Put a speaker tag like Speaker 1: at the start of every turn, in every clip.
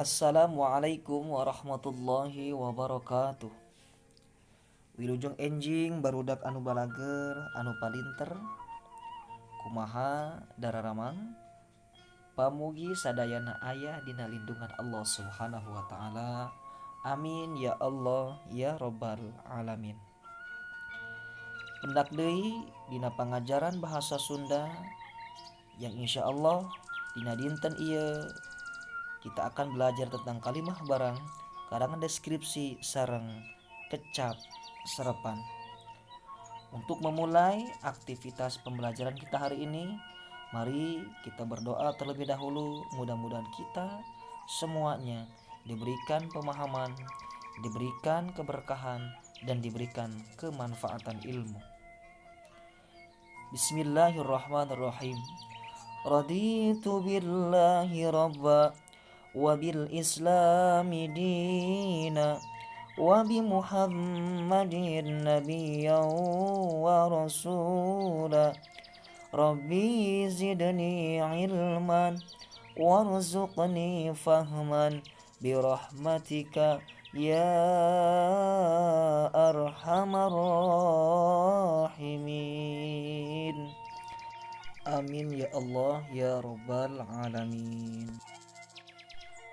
Speaker 1: Assalamualaikum warahmatullahi wabarakatuh. Wilujeng enjing barudak anu balager anu palinter, kumaha dararamang, pamugi sadayana aya dina lindungan Allah Subhanahu wa taala. Amin ya Allah ya robbal alamin. Pendak deui dina pangajaran bahasa Sunda yang insya Allah dina dinten ieu kita akan belajar tentang kalimah barang, karangan deskripsi sareng kecap serepan. Untuk memulai aktivitas pembelajaran kita hari ini, mari kita berdoa terlebih dahulu. Mudah-mudahan kita semuanya diberikan pemahaman, diberikan keberkahan, dan diberikan kemanfaatan ilmu. Bismillahirrahmanirrahim. Raditu billahi rabba wa bil islami dina wa bi Muhammadin nabiyyan wa rasula. Rabbi zidni ilman warzuqni fahman birahmatika ya arhamar rahimin. Amin ya Allah ya robbal alamin.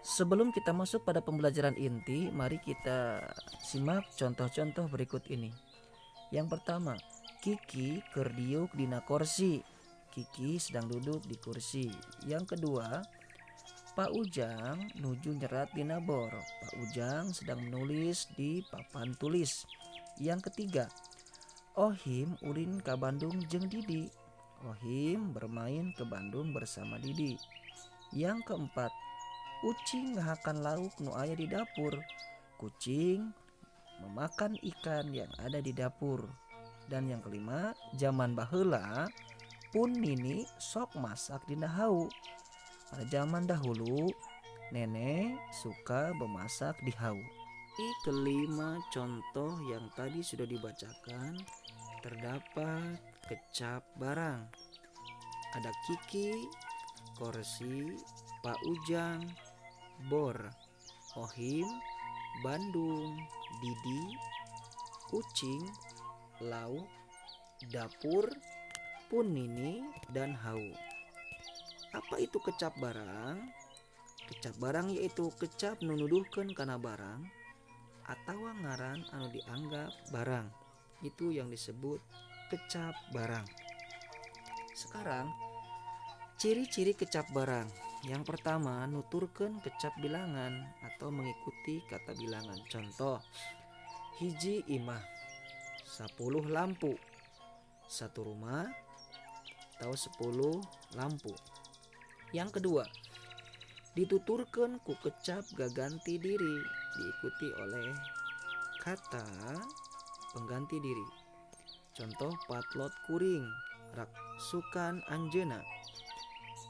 Speaker 1: Sebelum kita masuk pada pembelajaran inti, mari kita simak contoh-contoh berikut ini. Yang pertama, Kiki keur diuk dina korsi. Kiki sedang duduk di kursi. Yang kedua, Pak Ujang nuju nyerat dina bor. Pak Ujang sedang menulis di papan tulis. Yang ketiga, Ohim ulin ka Bandung jeung Didi. Ohim bermain ke Bandung bersama Didi. Yang keempat, ucing ngahakan lauk nu aya di dapur. Kucing memakan ikan yang ada di dapur. Dan yang kelima, zaman baheula pun nini sok masak dina hawu. Pada zaman dahulu, nenek suka memasak di hawu. Di kelima contoh yang tadi sudah dibacakan, terdapat kecap barang. Ada Kiki, kursi, Pak Ujang, bor, Ohim, Bandung, Didi, kucing, lauk, dapur, pun nini, dan hawu. Apa itu kecap barang? Kecap barang yaitu kecap nu nuduhkeun kana barang atawa ngaran anu dianggap barang. Itu yang disebut kecap barang. Sekarang ciri-ciri kecap barang. Yang pertama, nuturkeun kecap bilangan atau mengikuti kata bilangan. Contoh, hiji imah, 10 lampu. Satu rumah atau 10 lampu. Yang kedua, dituturkeun ku kecap gaganti diri, diikuti oleh kata pengganti diri. Contoh, patlot kuring, raksukan anjeuna.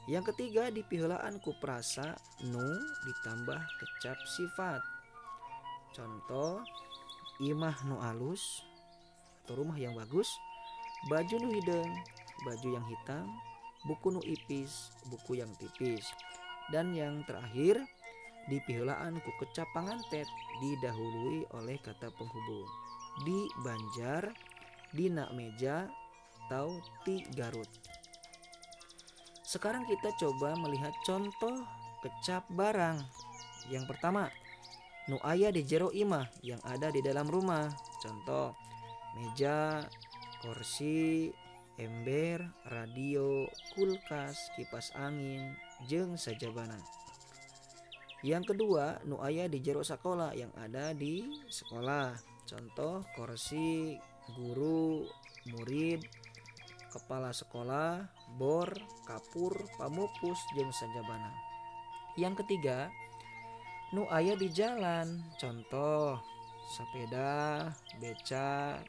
Speaker 1: Yang ketiga, dipiheulaan ku frasa nu ditambah kecap sifat. Contoh, imah nu alus atau rumah yang bagus, baju nu hideung, baju yang hitam, buku nu ipis, buku yang tipis. Dan yang terakhir, dipiheulaan ku kecap pangantet didahului oleh kata penghubung. Di Banjar, dina meja, atau ti Garut. Sekarang kita coba melihat contoh kecap barang. Yang pertama, nu aya di jero imah, yang ada di dalam rumah. Contoh, meja, kursi, ember, radio, kulkas, kipas angin, jeung sajabana. Yang kedua, nu aya di jero sakola, yang ada di sekolah. Contoh, kursi, guru, murid, kepala sekolah, bor, kapur, pamupus, jeung sajabana. Yang ketiga, nu aya di jalan. Contoh, sepeda, beca,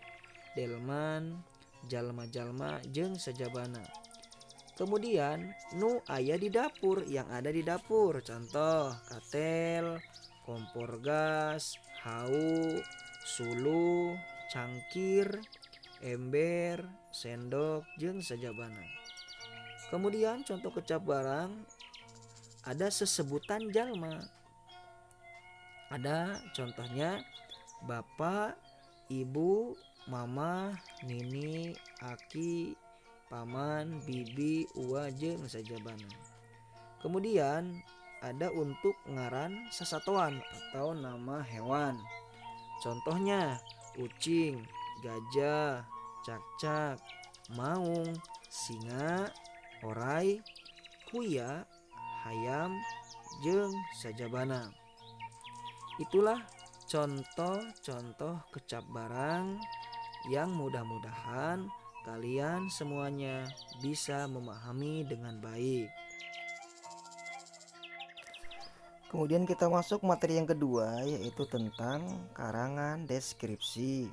Speaker 1: delman, jalma-jalma, jeung sajabana. Kemudian nu aya di dapur, yang ada di dapur. Contoh, katel, kompor gas, hawu, suluh, cangkir, ember, sendok, jeung sajabana. Kemudian contoh kecap barang, ada sesebutan jalma. Ada contohnya bapak, ibu, mama, nini, aki, paman, bibi, uwa, jeung sajabana. Kemudian ada untuk ngaran sasatoan atau nama hewan. Contohnya ucing, gajah, cakcak, maung, singa, orai, kuya, hayam, jeung sajabana. Itulah contoh-contoh kecap barang yang mudah-mudahan kalian semuanya bisa memahami dengan baik.
Speaker 2: Kemudian kita masuk materi yang kedua, yaitu tentang karangan deskripsi.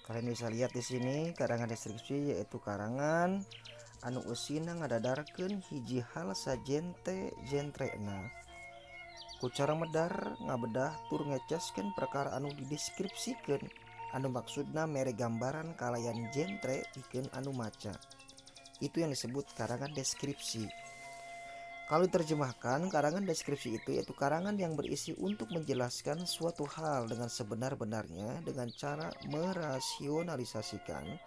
Speaker 2: Kalian bisa lihat di sini, karangan deskripsi yaitu karangan anu eusina ngadadarkeun hiji hal sajente jentrena ku cara medar, ngabedah, tur ngeceskeun perkara anu dideskripsikeun anu maksudna mere gambaran kalayan jentre pikeun anu maca. Itu yang disebut karangan deskripsi. Kalau diterjemahkan, karangan deskripsi itu yaitu karangan yang berisi untuk menjelaskan suatu hal dengan sebenar-benarnya dengan cara merasionalisasikan,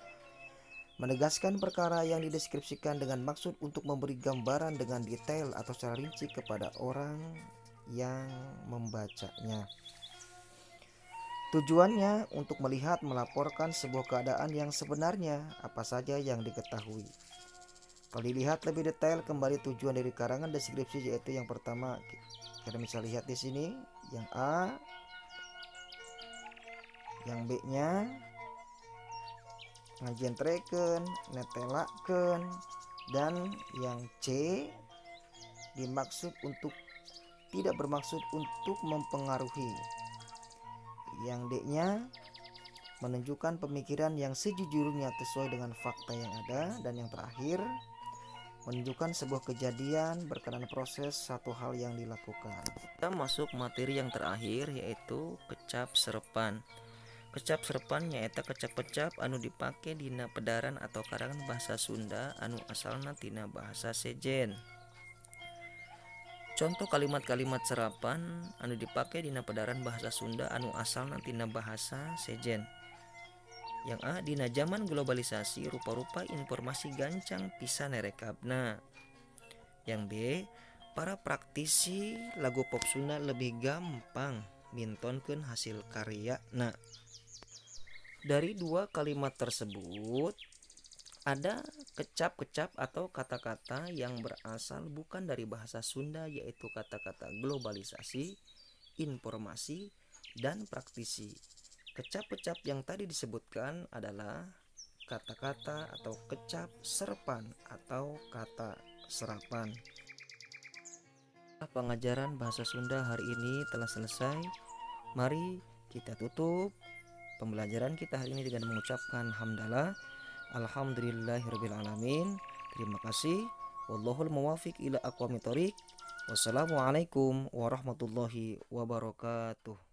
Speaker 2: menegaskan perkara yang dideskripsikan dengan maksud untuk memberi gambaran dengan detail atau secara rinci kepada orang yang membacanya. Tujuannya untuk melihat, melaporkan sebuah keadaan yang sebenarnya apa saja yang diketahui. Kalau dilihat lebih detail kembali tujuan dari karangan deskripsi, yaitu yang pertama kita bisa lihat di sini, yang A, yang B-nya ngajentrekeun, netelakeun, dan yang C dimaksud untuk tidak bermaksud untuk mempengaruhi. Yang D-nya menunjukkan pemikiran yang sejujurnya sesuai dengan fakta yang ada, dan yang terakhir menunjukkan sebuah kejadian berkenaan proses satu hal yang dilakukan.
Speaker 1: Kita masuk materi yang terakhir, yaitu kecap serepan. Kecap serepan nyaeta kecap-kecap anu dipake dina pedaran atau karangan bahasa Sunda anu asalna tina bahasa sejen. Contoh kalimat-kalimat serapan anu dipake dina pedaran bahasa Sunda anu asalna tina bahasa sejen. Yang A, dina zaman globalisasi rupa-rupa informasi gancang pisan nerekabna. Yang B, para praktisi lagu pop Sunda lebih gampang mintonkeun hasil karyana. Dari dua kalimat tersebut ada kecap-kecap atau kata-kata yang berasal bukan dari bahasa Sunda, yaitu kata-kata globalisasi, informasi, dan praktisi. Kecap-kecap yang tadi disebutkan adalah kata-kata atau kecap serpan atau kata serapan. Pengajaran bahasa Sunda hari ini telah selesai. Mari kita tutup pembelajaran kita hari ini dengan mengucapkan hamdalah. Alhamdulillahirabbil alamin. Terima kasih. Wallahul muwafiq ila aqwamit thoriq. Wassalamualaikum warahmatullahi wabarakatuh.